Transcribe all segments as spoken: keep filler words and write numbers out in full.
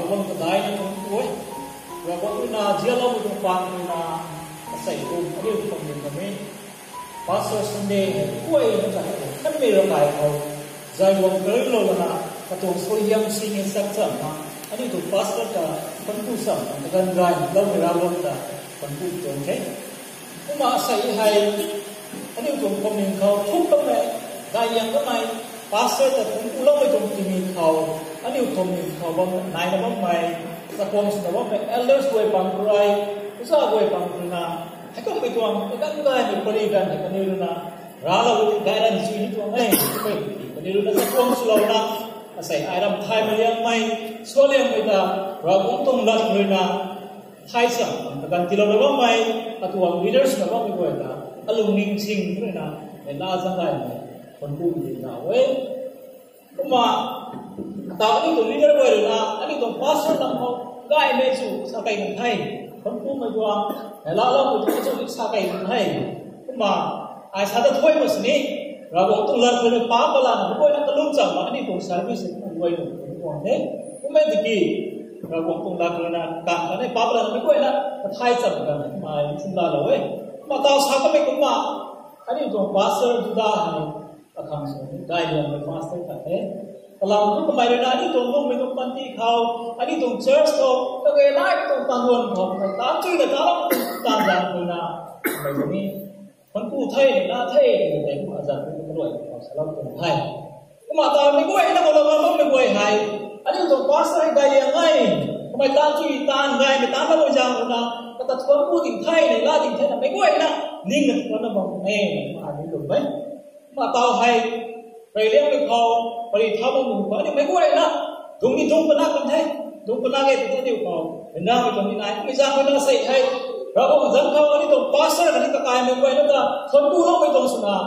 Ravguangc ta daina thuanc ku e. Ravguangc rui na zialoumei tuang paan rui na asei kum aniu tuang nin kami Pastor Sunday hei kuay na ta kanmei ravkai khou zai guang kariulou lana katuang suaihiam sini sak cham na aniu tuang pastor ta thuanc ku cham na kaganv gayloumei Ravguangc ta thuanc ku tuang the. Kumna asei hei aniu tuang phuamling khou thuk kamei, gayliang kamei, pastor ta thuanc kuloumei tuang tingmik khou aniu phuamling khou bam naina bammei, chakhwang swna bammei elders guay pang khou rui, uza guay pang khou rui na, heikummei tuang kaganv gaymei pari ganv hei kaniw rui na raclou guay gay ran sini tuang e. Kaniw rui na chakhwang swlouna asei ai ram thaymei liangmei, sualiangmei ta Ravguangc tuang lat rui na thay cham kaganv tiilouna bammei, atuang leaders na bammei guay ta alungning sing rui na neihla zaeng gaymei thuanc ku di na e. Kumna ata aniu tuang leader guay rui na aniu tuang pastor lam khou gaymei chu sa kei kan the. Thuanc kumei tuang neihlaloumei tuang chu sa kei kan the. Kumna ai sa ta thuy mak sini, Ravguangc tuang lat rui na paap patlana meic guayna kalum cham na aniu tuang service hei guay tuang thuanc kuang the. Kummei tiki Ravguangc tuang lat rui na kan kan e paap patlana meic guayna kathay cham kan ai nchumlalou e. Kumna taw sa kamei kumna aniu tuang pastor Juda hei kakhang sw gayliangmei pastor khat the. Kalam thu kamei rui na aniu tuang lungmei tuang panty khou, aniu tuang church khou, kage naimei tuang taanduan khou kamei taanv chuy na talou taanv dan rui na kamei ni thuanc ku the, na the, tei kumna azat rui kaluai khou salou tuang the. Kumna taw meic guayna kalou bammei guay hei aniu tuang pastor hei gayliang e, kamei taanv chuy taanv gaymei taanvloumei zaeng rui na kata thuanc ku ding the, neihla ding the na meic guayna ningna thuanna bam e, kumna ai ni lum e. Kumna taw hei reyliangmei khou, pari thau bam khou aniu meic guayna dungc ni dungc pana kan the. Dungc pana ge tw the aniu khou ryanramei tuang ni nai, mi zaeng rui na sei hei Ravguangc zanc khou aniu tuang pastor khatni kakaimei guayna ta thuanc kuloumei tuang swna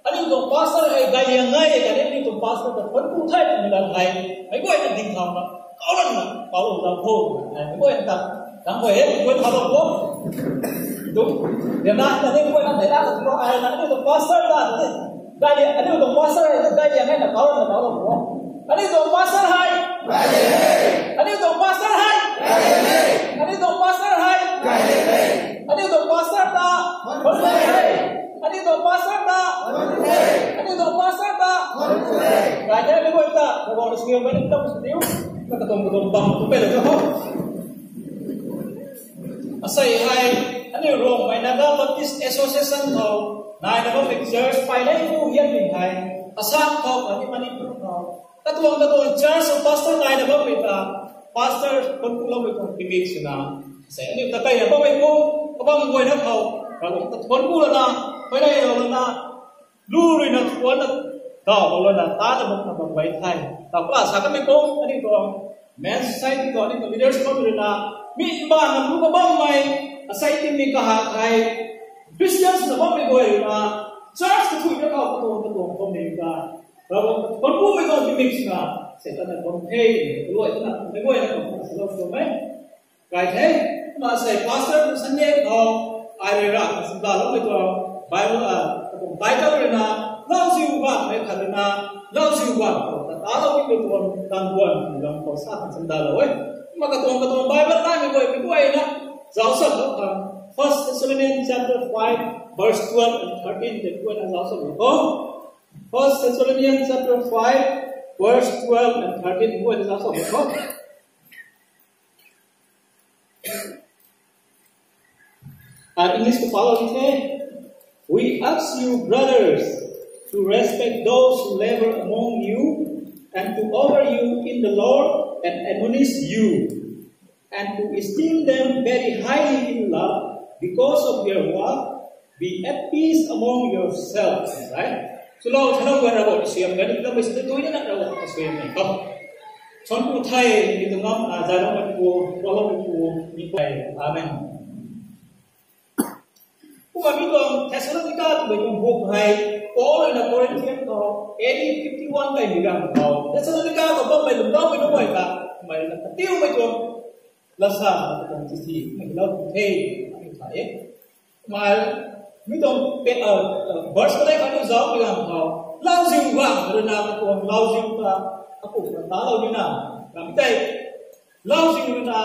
aniu tuang pastor hei gayliang e, khatni aniu tuang pastor ta thuanc ku the twmei lat hei meic guayna ding thauna, kau ranna, kau lou dam kho, meic guayna ta dang guay hei meic guayna thaulou kho. Dungc ryanra ta ni meic guayna neihla ta tho, ai na aniu tuang pastor ta ni gayliang, aniu tuang pastor hei gayliang e na kau ranna, kau lou kho. Aniu tuang pastor hei, aniu tuang pastor hei, aniu tuang pastor hei, aniu tuang pastor ta, aniu tuang pastor ta, aniu tuang pastor ta, gay the meic guay ta Ravguangc rui suaihiam mei na tam sw diu, na katuang katuang bam tu pe lou tho. Asei hei aniu Rongmei Naga Baptist Association khou naina bammei church pey nei tu hianmei hei, Assam khou khatni Manipur khou katuang katuang church pastor naina bammei ta pastor thuanc kuloumei tuang tingmik swna, asei aniu ta keyna bammei kum kabam guayna khou Ravguangc ta thuanc ku lana, meic guayna lou lana, lu rui na thuanna daw lou lana tana bam na bam guay the. Taw kala sa kamei kum aniu tuang men society khou aniu tuang leaders khou rui na, mi mbaanv na lu kabammei, asei tingmik kahak hei Christians na bammei guay rui na church kathuina khou katuang katuang phuamling ta Ravguangc ta thuanc kumei tuang tingmik swna, Satan na thuanc the, kaluai twna meic guayna khou salou tuang e. Gay the, kumna sei pastor tuang Sunday khou ai rui ra sandaloumei tuang Bible, katuang title rui na, Lauziu Guangmei khat rui na Lauziu Guang khou ta taloumei tuang taanduan twmei lam khou sa khang sandalou e. Kumna katuang katuang Bible naimei guay meic guayna zauc salou khang, First Thessalonians chapter five, verse twelve and thirteen tei meic guayna zauc salou kho. First Thessalonians chapter five, verse twelve and thirteen meic guayna zauc salou kho. English khou palou ni the. We ask you, brothers, to respect those who labor among you and to honor you in the Lord and admonish you, and to esteem them very highly in love because of your work. Be at peace among yourselves, right? Swlou thanou guay Ravguangc ta suaihiam kan ni, kamei sw tu na Ravguangc ta suaihiam kan ni kho. Thuanc ku the, mi tuang ngam, zayloumei pu, guangloumei pu, mi pey. Amen. Kumna mi tuang Thessalonica twmei tuang book hei Paul rui na Corinthian khou A D fifty one kaimei ganv khou Thessalonica khou bammei lwmloumei nunc guay ta, kamei rui na katiumei tuang lasa, katuang chithi mei lou tu the, aniu thay e. Kumna mi tuang verse kanei khatni zaucmei ganv khou Lauziu Guang rui na katuang Lauziu ta akumh ta talou nina, ramei tei Lauziu na,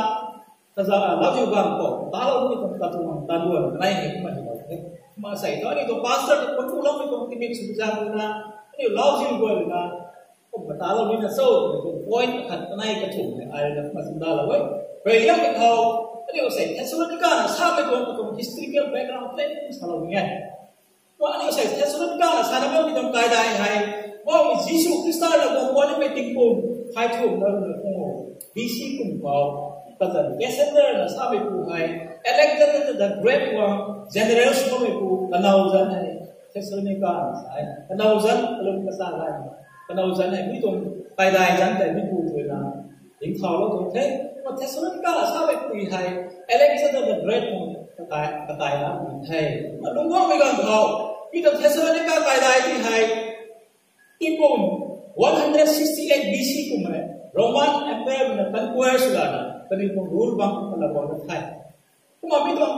kaza, lauziu bang khou, talou ni tuang katuang tanduan kanei ni kumna hei lou the. Kumna sei thu, aniu tuang pastor tuang kuloumei tuang timik sw zang na, aniu lauziu guay na, kumna talou ni na so, tuang point khat kanei kathumh ni, ai na kumna sundalou e. Rui liang khou, aniu sei Thessalonica na samei tuang katuang historical background tei kumna salou ni e. Kumna aniu sei Thessalonica na sana bammei tuang kaidai hei, Poubauhmei Jisu Khrista na guang puanimei tingkum, phey thumh na rui na kung o, B C kum khou, kazanc Alexander na sameipu hei, Alexander the Great tuang general swmeipu kanow zanc hei, Thessalonica na sa e, kanow zanc kalum kasa lai, kanow zanc hei mi tuang kaidai zanc tei mi pu tui na, dingthaulou tuang the. Kumna Thessalonica na sameipu hei, Alexander the Great tuang kakai, kakai na pu the. Kumna lungc guangmei ganv khou, mi tuang Thessalonica kaidai ti hei, tingkum one hundred sixty-eight B C kum hei, Roman Empire na conquer sw lana, kaniw tuang rule bang kumna la bam the. Kumna mi tuang,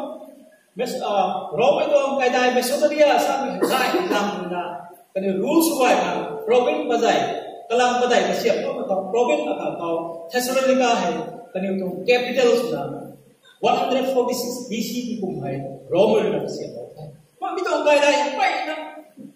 Mes-, ah, Rome tuang kaidai Macedonia samei hei, zai lang na, kaniw rule sw gay na, province padei, kalang padei kasiamh kumna khou, province akhat khou, Thessalonica hei, kaniw tuang capital swna, one hundred forty-six B C kum hei, Rome rui na kasiamhlou the. Kumna mi tuang kaidai hei mpeyna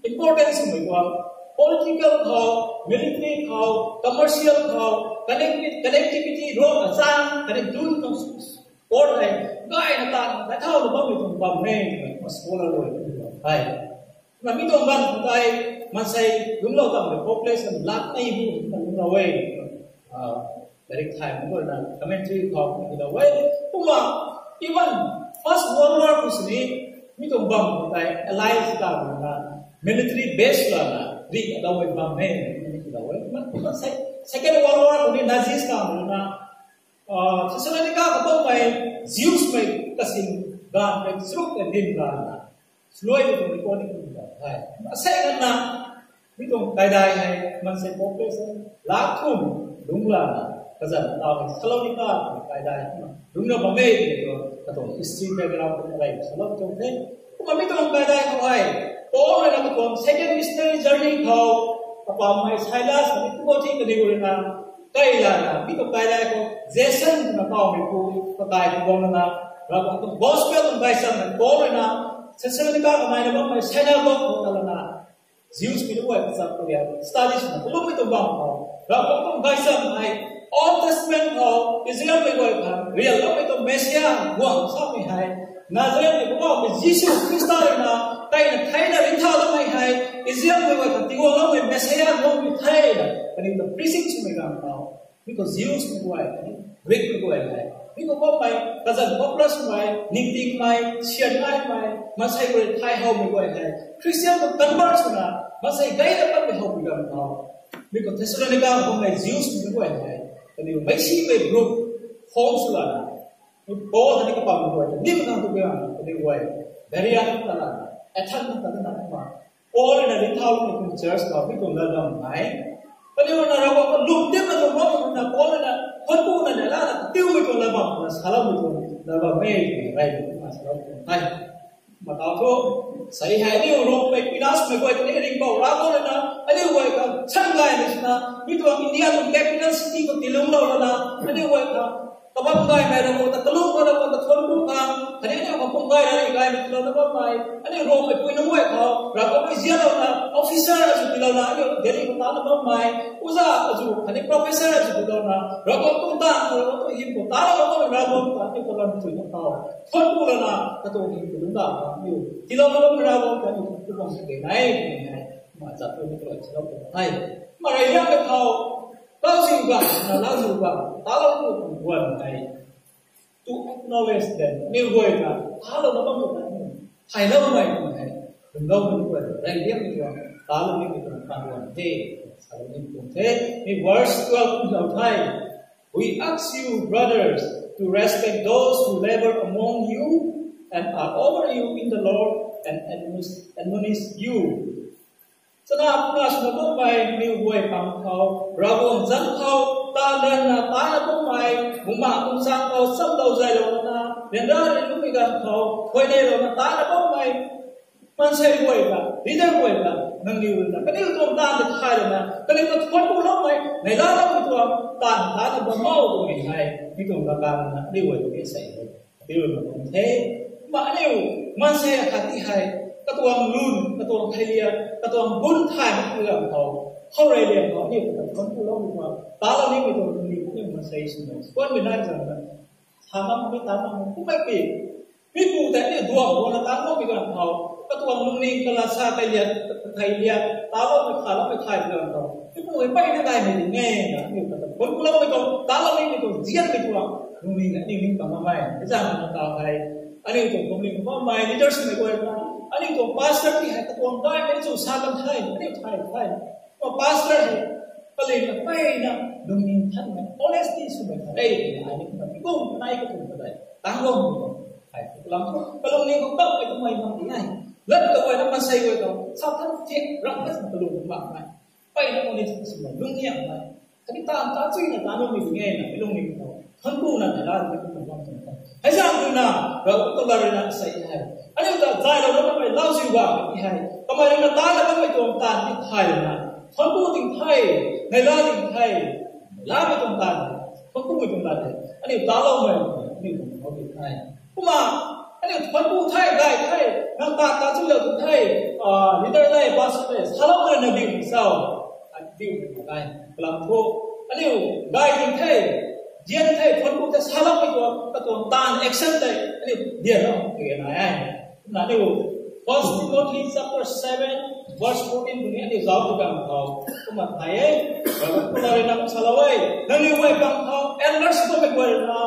importance swmei tuang, political khou, military khou, commercial khou, connecti-, connectivity, road azang, connect dun tuang support hei, gayna tan, kaithauna bammei tuang bam e, twmei, kumna scholar rui na hei. Kumna mi tuang ganv khou tei, maansei lungclou tangmei population lakh nei bu kumna lungclou e. Ah, lairik thay mak guayna commentary khou kumna lou e. Kumna, even First World War khou sini, mi tuang bam khou tei, Allies ta na, military base lana, ri adaumei bam e, kumna lou e. Kumna, kumna se-, Second World War khou ni Nazis ta na, ah, Thessalonica khou bammei Jews mei kasing ganv mei charuk na din ganv na, sluai mei tuang record ni kumna hei. Kumna sei ganv na, mi tuang kaidai hei, maansei population lakh thum lungc lana, kazanc tau hei Thessalonica tuang kaidai kumna lungcna bam e twmei tuang, katuang history background kumna rey salou tuang the. Kumna mi tuang kaidai khou hei, Paul rui na katuang second missionary journey khou, kapammei Silas khatni Timothy kaniw rui na, kai lana, mi tuang kaidai khou, Jason twna kawmeipu, kakai khou guang lana, Ravguangc tuang gospel tuang gaychamv na Paul rui na, Thessalonica khou naina bammei synagogue khou ta lana, Jews mei nunc guay kachap khou ria study swna kalummei tuang bam khou, Ravguangc tuang gaychamv hei, Old Testament khou Israelmei guay khang rialloumei tuang Messiah guang samei hei, Nazareth mei Poubauhmei Jisu Khrista rui na, kaina theina ringcthau loumei hei, Israelmei guay khang tiguangloumei Messiah guangmei the na, kaniw ta preaching swmei ganv khou, mi khou Jews mei guay, Greek mei guay hei, mi khou bammei kazanc popular swmei, ningtingmei, syan naimei, maansei guay thay howmei guay hei, Christian khou convert swna, maansei gayna patmei howmei ganv khou, mi khou Thessalonica khou bammei Jews mei guay hei, kaniw meicsimei group form sw lana, Paul khatni kapammei guay ta nim nang tu bia kaniw guay, Berea ta lana, Athens ta lana, kumna Paul rui na ringcthau loumei tuang church khou mi tuang lalbam hei, kaniw rui na Ravguangc kalum dimna tuang bam rui na Paul rui na, khanpuna neihla na katiumei tuang lalbam na saloumei tuang lalbam e twmei rey na kumna saloumei tuang the. Kumna tau thu, sei hei aniu Rome mei pinac swmei guay ta ni ringhbou Ravguangc rui na, aniu guay khang chan gaymei swna, mi tuang India tuang capital city khou tiilungclou lana, aniu guay khang kabam gaymei Ravguangc ta kalum khou, Ravguangc ta thuanc ku khang, khatni aniu khang pum gay rani gaymei tiilouna bammei, aniu Rome mei pui nunc guay khou Ravguangc rui zianlouna, officer azuh tiilouna, aniu Delhi khou tana bammei, uza azuh khatni professor azuh tiilouna, Ravguangc tuang taanv khou, Ravguangc tuang hym khou tana bammei Ravguangc ta aniu kalam chuina khou, thuanc ku lana, katuang hym khou lungcdauh khang aniu tiilouna bammei Ravguangc ta aniu thuanc ku bam sw ke nai, twmei hei, kumna zat tu ni kalai chalou tuang the. Kumna rey liangmei khou, Lauziu bang, na lauziu bang, talou tu tuang guan hei. To acknowledge them. Aniu guay ta, talouna bam tu ta ni. Thayloumei tuang hei. Lwmloumei guay, rey liangmei tuang, talou nimei tuang, tanduan the. Salou nimei tuang the. Mi verse twelve kum lou the. We ask you, brothers, to respect those who labor among you and are over you in the Lord and admonish, admonish you. Chana puna swna bammei, aniu guay pang khou, Ravguangc zanc khou, taanv ranna tana bammei, bumaengh tuang zaeng khou chamlou zaylou na, ryanra ryanrumei ganv khou, huayneylouna tana bammei, Maansei guay ta, leader guay ta, nangniw ta, kaniw tuang taanv ta thay lana, kaniw ta thuanc ku loumei, neihla loumei tuang taanv ta na bam mak twmei hei, mi tuang kakan na, aniw guay ta sei hei, aniw na tuang the. Ma aniw, maansei akhat ti hei, katuang lun, katuang thei lia, katuang bun thay mak tu lam khou, khou rei liang khou, aniw ta thuanc ku loumei tuang, ta lou nimei tuang, aniw, aniw maansei swmei, thuanc mei nai zang na, sa mak mi ta mak mi, kummei pi, mi pu tei aniu duak guangna tan mak mi ganv khou, katuang lungning kala sa tei liat, thei liat, taloumei kha loumei thay ganv khou, mi pu hei mpeyna daimei ding e na, aniu kata thuanc ku loumei tuang, taloumei tuang, zianmei tuang, lungning aniu ning bam bammei, hei zang na ta hei, aniu tuang lungning bammei leaders mei guay na, aniu tuang pastor ti hei katuang daimei chu sa kan the, aniu thay the. Kumna pastor hei, kalingna mpeyna, lungning thanmei, honesty swmei khat e, ai ni kumna, kum kanei katum ta tei, tang lou mi tuang, hei, kalam thu, kalungning khou kapmei kamei mak ti nai. Lat kaguayna maansei guay khou, sa than thiak, ram khat na kalung mak nai. Mpeyna honesty swmei, lungniang nai. Khatni taanv ta chuina tan lou mi ding e na, mi lungning khou, thuanc ku na, neihla na, mi tuang bam tuang ta. Hei zang rui na, Ravguangc tuang lat rui na, sei hei. Aniu ta zay lou na kamei lauziu bam ti hei. Kamei rui na ta na kamei tuang taanv ti thay na. Thuanc ku ting the, neihla ting the, neihlamei tuang taanv, thuanc kumei tuang taanv the. Aniu taloumei, aniu tuang thau di the. Kumna, aniu thuanc ku the, gay the, nang taanv ta chu lou tu the, ah, leader le, pastor le, salou rui na diu ni sao. Ai diu ni gay. Kalam thu, aniu gay ting the, zian the, thuanc ku the, saloumei tuang, katuang taanv action tei, aniu dian lou, tu e nai e. Kumna aniu, First Timothy chapter seven, verse fourteen tuni aniu zauc tu ganv khou, kumna thay e, kumna rui na salou e, nangniw guay bang khou, elders bammei guay rui na,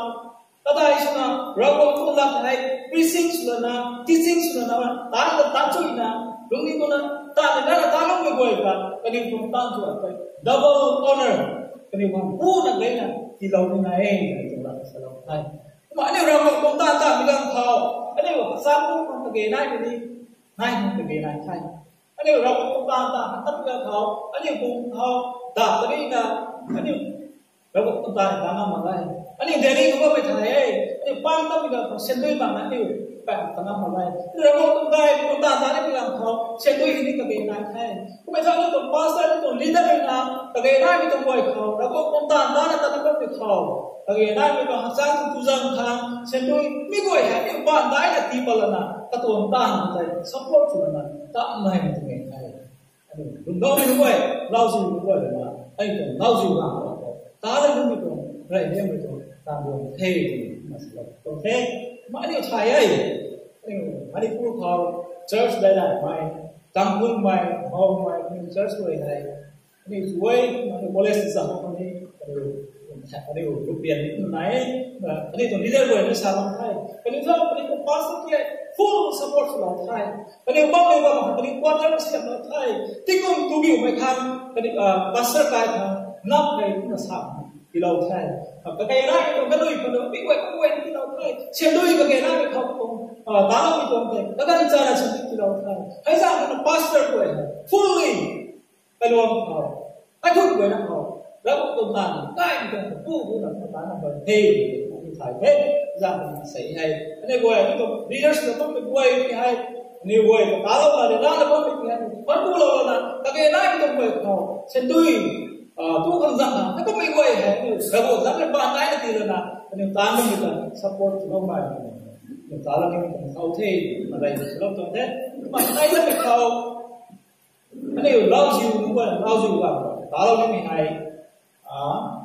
kadai swna, Ravguangc tuang lat hei, preaching swlana, teaching swlana, taanv ta, taanv chuina, lungning tuang na, taanv na, taanv loumei guay ta, kaniw tuang taanv chu tei, double honor, kaniw bang puna gayna, tiilou ni nai e, kaniw tuang lat salou the. Kumna aniu Ravguangc tuang taanv ta mi ganv khou, aniu hachan kum khang kage nai ni, nai khang kage nai the. Aniu Ravguangc tuang taanv ta hachan mi ganv khou, aniu kum khou, da tari na, aniu Ravguangc tuang taanv ta ngam mak e. Aniu Delhi khou bammei thay e. Aniu pang tam mi ganv khou sandui bang na aniu pang ta ngam mak e. Ravguangc tuang taanv, tuang taanv ta ni mi ganv khou sandui hei ni kage nai the. Kummei thangc tuang pastor, tuang leader rui na, kage naimei tuang guay khou, Ravguangc tuang taanv ta na ta na bammei khou, kage naimei tuang hachan tu zang khang, sandui mi guay hei aniu paan daina tii patlana, katuang taanv tei support swlana, ta nai ni tuang e the. Aniu lungdauhmei nunc guay, lauziu nunc guay rui na, aniu tuang lauziu ganv khou, ta na bammei tuang, rey liangmei tuang, taanv guang the, twna salou tuang the, kumna aniu thay e, aniu Manipur khou, church dai daimei, Tangkhulmei, Maomei, aniu church guay hei, aniu chu e, aniu college sa mak khang ni, aniu, aniu rupian ni nai, aniu tuang leader guay ni sa mak the, kaniw thu, kaniw tuang pastor ti hei, full support swlou the, kaniw bam ni bam, kaniw quarter siamlou the, tingkum tu biumei khang, kaniw, ah, pastor kai khang, nap hei, kumna sa, tiilou the, kage naimei tuang, kanui, kanui, mi guay, mi guay, tiilou the, sandui kage naimei khou tuang, ah, taloumei tuang the, kaganv chana sandui tiilou the, hei zang na pastor guay, fully, kaluang khou, kaikhun guayna khou, Ravguangc tuang taanv, kai tuang tu bu na ta na bam the, ni thay the, zang na sei hei. Aniu guay, aniu tuang leaders na tuang guay ni hei, aniu guay, talou na, na, na bammei ti hei, pan bu lou na, kage naimei tuang guay khou, sandui, ah, tu khang zang na, na bammei guay hei, aniu Ravguangc zang na paan nai na tiilana, aniu taanv mi ta support swloumei, aniu talou ni mi tuang thau the, ma rey swlou tuang the, ma nai na mi khou, aniu lauziu nunc guay, lauziu ganv khou, talou nimei hei, ah,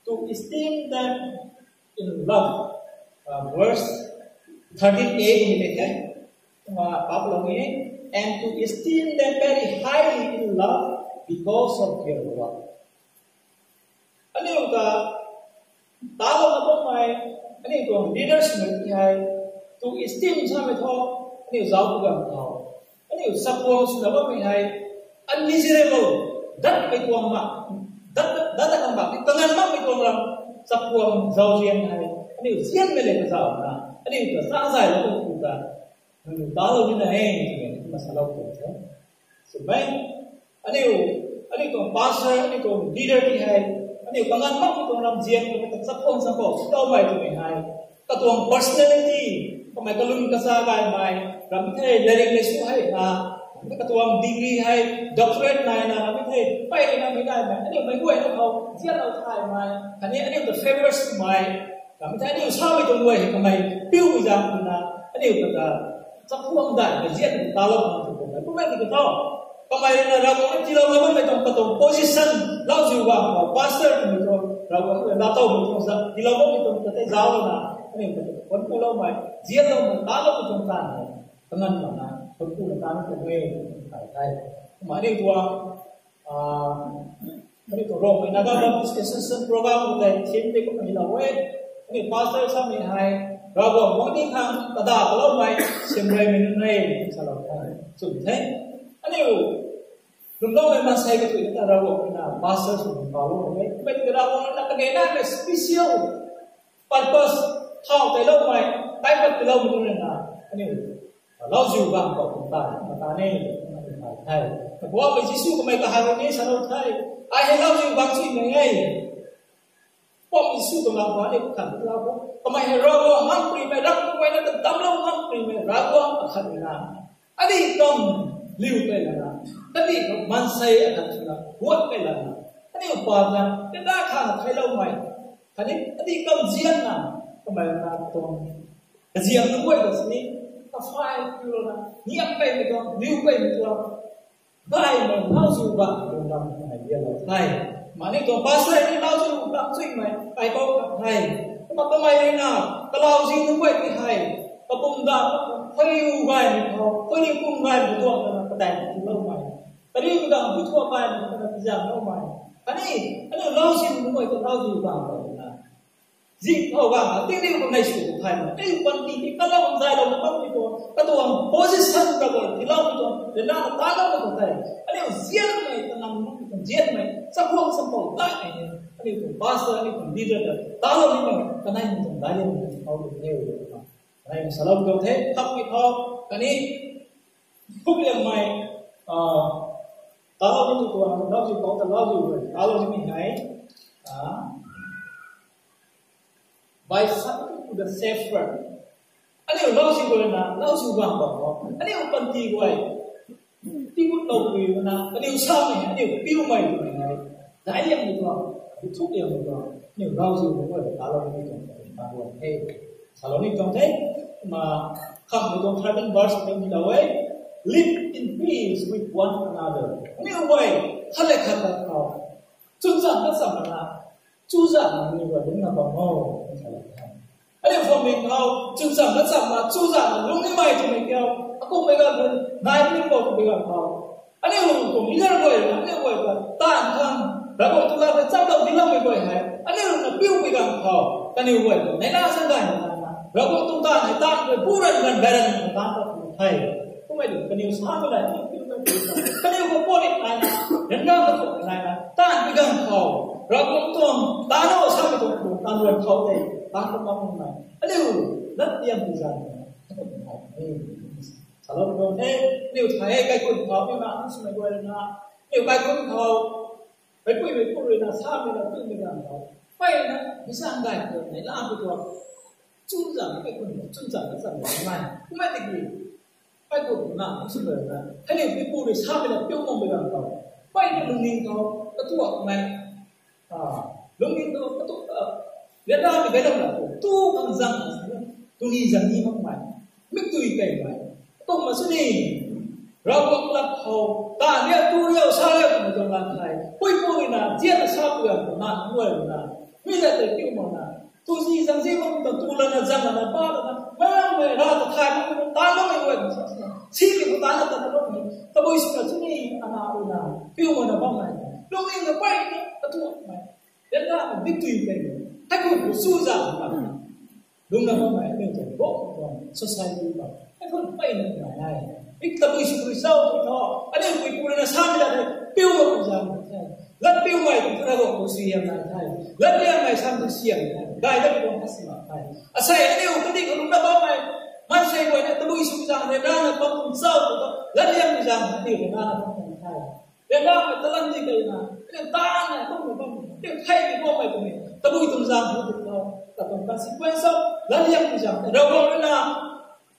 to esteem them in love. Ah, verse thirteen A ni le the, ah, pap lou ni, and to esteem them very highly in love because of their work. Aniu ta, talouna bammei, aniu tuang leaders mei ti hei, to esteem samei thu, aniu zauc tu ganv khou, aniu chakhwang swna bammei hei, unmeasurable, datmei tuang mak, dat, dat, dat kan mak, kanganv makmei tuang lam, chakhwang zauzian hei, aniu zianmei le kazauhna, aniu ta changzaylou tu ta, nangniw talou nina e, twmei, kumna salou tuang the. Swmei, aniu, aniu tuang pastor, aniu tuang leader ti hei, aniu kanganv makmei tuang ramzian, aniu ta chakhwang chakhwang swloumei twmei hei, katuang personality, Kamei kalum kasa gaymei, ram the, learning le su hei na, katuang degree hei, doctorate nai na, ram the, pei na mei gaymei, aniu mei guay na khou, zian lou thaymei, khatni aniu the favors mei, ram the, aniu samei tuang guay hei kamei, piu zang na, aniu kata, chaphuang dai, ka zian ta lou, kummei di ka tho. Kamei rui na Ravguangc na tiilou na bammei tuang katuang position, lauziu bang khou, pastor twmei tuang, Ravguangc na laa tow mei tuang sa, tiilou bammei tuang kata zauc na, aniu kata, khun kuloumei, zianloumei, taloumei tuang taanv hei, kanganv mak na, khun kuna taanv kummei, kai kai. Kumna aniu tuang, ah, aniu tuang Rongmei Naga Baptist Association program khou tei theme tei kumna hylou e. Aniu pastor samei hei, Ravguangc guangcdic khang kada kaloumei, siamreymei nunc e, salou the. Chum the. Aniu, lwmloumei maansei kathuina ta Ravguangc rui na pastor sw ni palou e. Mei tiki Ravguangc rui na kage na mei special purpose, thau teiloumei, kaipat tiiloumei nunc rui na, aniu, lauziu bang khou kum ta, mata ni, mata ni the. Kaguangmei Jisu kamei kahai ni salou the. Ai hei lauziu bang sw nai e. Pom Jisu tuang lam khou aniu khat lau khou. Kamei hei Ravguangc ngam primei, ram kummei na kadamlou ngam primei, Ravguangc akhat na. Aniu kam liu kai lana. Aniu kam maansei akhat na, guat kai lana. Aniu pa na, kata kha theiloumei. Khatni, aniu kam zian na, kamei na tuang. Kazian na guay ta sini, kafai kiu lana, niam kaimei tuang, liu kaimei tuang. Gaymei lauziu bang tuang lam hei dialou the. Mani tuang pastor ni lauziu bang chuimei, kai kou khat the. Kumna kamei rui na, kalauziu nunc guay ti hei, kapumdan, khuiliu gaymei khou, khuiliu pum gaymei tuang na, kadai tiiloumei. Kariu kadang pu thuak gaymei, kana tizangloumei. Khatni, aniu lauziu nunc guay ta lauziu bang tuang na. Zing khou bang, tingriu khou nei sw thay na, aniu panty ti kalou zaylou na bammei tuang, katuang position ka tuang, tiiloumei tuang, ryanra na taloumei tuang tei. Aniu zianmei, kanam, zianmei, chaphuang champou daihmei ni, aniu tuang pastor, aniu tuang leader ta, taloumei tuang, kanei tuang daihmei tuang, khou tuang the, kanei salou tuang the, thakmei khou, khatni, thukliangmei, ah, taloumei tuang, lauziu khou ta lauziu, taloumei hei, ah, by something to the shepherd. Aniu lauziu guay na, lauziu bang bang khou. Aniu panty guay. Tiigut lou pui na, aniu samei, aniu piumei twmei hei. Daihliangmei tuang, thukliangmei tuang. Aniu lauziu guay na, taloumei tuang, taloumei tuang the. Salou ni tuang the. Ma, khamhmei tuang thirteen verse tei mi lou e. Live in peace with one another. Aniu guay, khat le khat ta khou. Chwncham na cham na. Chuzaenghmei guay lungna bam o, salou the. Aniu phuamling khou, chwncham na cham na, chuzaenghmei lungc nimei twmei kiu, akumhmei ganv khou, nai ni khou twmei ganv khou. Aniu tuang leader guay, aniu guay ta, taanv khang, Ravguangc tuang lat ta chamlou diloumei guay hei, aniu na piumei ganv khou, kaniw guay ta, neihla sa gay na, Ravguangc tuang taanv hei, taanv guay, bu ran ran, gay ran ran, taanv ta twmei the. Kummei tu, kaniw sa tu lai, aniu piu ta, kaniw khou puni nai na, ryanra ta tu nai na, taanv pi ganv khou, Ravguangc tuang, taanv o samei tuang, taanv luan khou tei, taanv ta bam nai. Aniu, lat tiam pi zan, salou tuang the, aniu thei, kaikhunc khou, aniu na, aniu swmei guay na, aniu kaikhunc khou, meipuimei pu rui na, samei na, twmei ganv khou, peyna, mi sang gay khou, neihla pu tuang, chwncham, kaikhunc, chwncham, chwncham, nai. Kummei tiki, kaikhunc na, aniu swmei na, kaniw pu rui samei na, piu makmei ganv khou, peyna lungning khou, katuakmei, Ah, lungning tu, katu, ah, ryanra mei gay lam na tu, tu khang zang, tuni zang ni makmei, mikdui kaimei. Kum ma sw ni, Ravguangc lat khou, ta ria tu ria sa ria twmei tuang lat hei, puipu rui na, zianna sa pu ganv khou na, nunc guay rui na, mi lat tei piu mak na, tu zi zang zi mak tu, tu lana zang lana, pa lana, mei mei ra ta thay mak tu, ta mak mei guay khang sa sina, si ni khou ta na ta na mak mei, tabui sw na sw ni, ana rui na, piu mak na bam mei, lungning na pey na, katuakmei. Ryanra mei, mikdui kaimei, kaikhunc khou chuzaenghmei. Lungna bammei, aniu tuang bok tuang society khou, kaikhunc peyna nai nai. Mik tabui sw rui sau tu tho, aniu puipu rui na samei lat hei, piu mak tu zang the. Lat piumei tu Ravguangc khou suaihiam nai the. Latliangmei sam tu siam the. Gay lat tuang khat si mak the. Asei aniu kandih khou lungna bammei, maansei guay na tabui sw zang the, ryanra na bam tuang sau tu tho, latliangmei zang the, aniu ryanra na bam tuang the. Ryanra mei talan di kai na, aniu taanv na, kum na bam, aniu thei ni bam mei twmei, tabui tuang zang hu tu tho, katuang consequence of, latliangmei zang, Ravguangc rui na,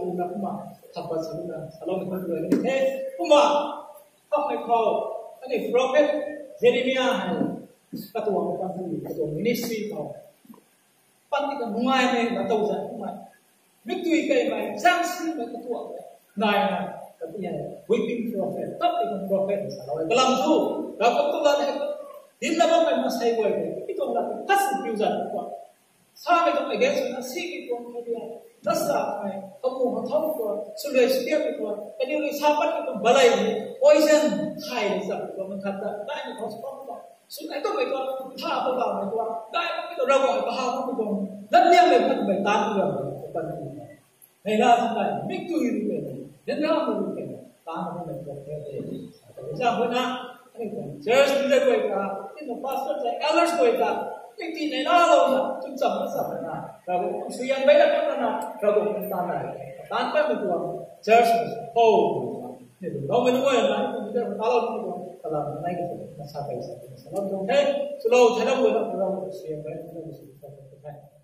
kumna kumna, thapa sa kumna, saloumei khou rui ni the, kumna, thapmei khou, ani prophet Jeremia hei, katuang pan hei, katuang ministry khou, pan ti ka nungaimei na tou zan kumna, mikdui kaimei, chang simei katuang, naina, kati hei, weeping prophet, thapmei prophet, salou, kalam thu, Ravguangc tuang lat hei, dinna bammei masei guay hei, mi tuang lat hei, kasi piu zan kumna, samei tuang against na siki tuang khadia, nasa hei, kamu hou thau tuang, swluai swiamei tuang, kaniw rui sa pat tuang balei ni, poison, thai rui zam tuang, khat ta, daimei tuang, sw tuang, sw nai tuang mei tuang, tha tuang, daimei tuang, daimei tuang, Ravguangc kaha tuang, lam liangmei tuang, mei tan tuang, pan tuang. Hei la sa kai, mikdui rui kai, ryanramei rui kai, tan tuang mei tuang, sa na, ani tuang church leader guay ta, ani tuang pastor ta, elders guay ta, mikdui nei na lou na, chwn cham na sa na, Ravguangc tuang suaihiam bei na kan na, Ravguangc tuang tan na, tan patmei tuang, church mei, hou, ni tuang loumei nunc guay na, ani tuang leader ta lou ni tuang, kalam nai ka tuang, na sa kai sa, salou tuang the, swlou, thailou guay na, Ravguangc tuang suaihiam bei na, Ravguangc tuang suaihiam bei na,